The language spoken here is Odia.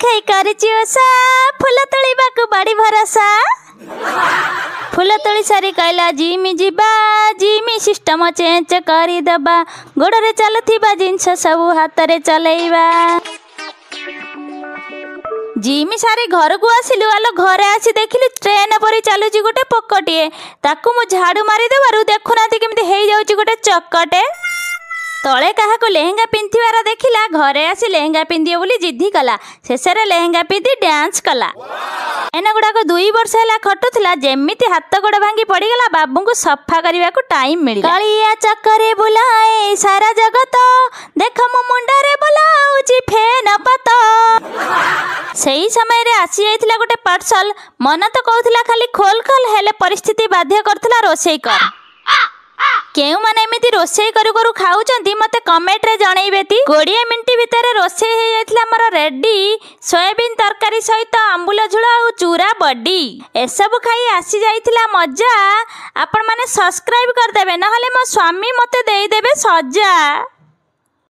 ଖାଇ କରିଛି ଓଷା, ଫୁଲ ତୋଳିବାକୁ ବାଡ଼ି ଭରସା। ଫୁଲ ତୋଳି ସାରି କହିଲା ଜିମି ଯିବା, ଜିମି ସିଷ୍ଟମ ଚେଞ୍ଜ କରିଦେବା, ଗୋଡ଼ରେ ଚାଲୁଥିବା ଜିନିଷ ସବୁ ହାତରେ ଚଲେଇବା। ଜିମି ସାରି ଘରକୁ ଆସିଲୁ। ଆଲୋ, ଘରେ ଆସି ଦେଖିଲି ଟ୍ରେନ୍ ପରି ଚାଲୁଛି ଗୋଟେ ପୋକଟିଏ। ତାକୁ ମୁଁ ଝାଡ଼ୁ ମାରିଦେବାରୁ ଦେଖୁନାହାନ୍ତି କେମିତି ହେଇଯାଉଛି ଗୋଟେ ଚକଟେ। ତଳେ କାହାକୁ ଲେହେଙ୍ଗା ପିନ୍ଧିବାର ଦେଖିଲା, ଘରେ ଆସି ଲେହେଙ୍ଗା ପିନ୍ଧିବ ବୋଲି ଜିଦ୍ଦି କଲା। ଶେଷରେ ଲେହେଙ୍ଗା ପିନ୍ଧି ଡ୍ୟାନ୍ସ କଲା। ଏନ ଗୁଡ଼ାକ 2 ବର୍ଷ ହେଲା ଖଟୁଥିଲା, ଯେମିତି ହାତ ଗୋଡ଼ ଭାଙ୍ଗି ପଡ଼ିଗଲା, ବାବୁଙ୍କୁ ସଫା କରିବାକୁ ଟାଇମ୍ ମିଳିଲା। କାଳିଆ ଚକରେ ବୁଲାଏ ସାରା ଜଗତ, ଦେଖ ମୁଁ ମୁଣ୍ଡରେ ବୁଲାଉଛି ଫେନ ପାତ। ସେଇ ସମୟରେ ଆସିଯାଇଥିଲା ଗୋଟେ ପାର୍ସଲ। ମନ ତ କହୁଥିଲା ଖାଲି ଖୋଲ ଖୋଲ, ହେଲେ ପରିସ୍ଥିତି ବାଧ୍ୟ କରୁଥିଲା ରୋଷେଇ କର। କେଉଁମାନେ ଏମିତି ରୋଷେଇ କରୁ କରୁ ଖାଉଛନ୍ତି, ମୋତେ କମେଣ୍ଟରେ ଜଣେଇବେ ତି। 20 ମିନିଟ୍ ଭିତରେ ରୋଷେଇ ହେଇଯାଇଥିଲା ମୋର ରେଡି, ସୋୟାବିନ୍ ତରକାରୀ ସହିତ ଆମ୍ବୁଲ ଝୋଳ ଆଉ ଚୁରା ବଡି। ଏସବୁ ଖାଇ ଆସିଯାଇଥିଲା ମଜା। ଆପଣମାନେ ସବସ୍କ୍ରାଇବ୍ କରିଦେବେ, ନହେଲେ ମୋ ସ୍ୱାମୀ ମୋତେ ଦେଇଦେବେ ସଜା।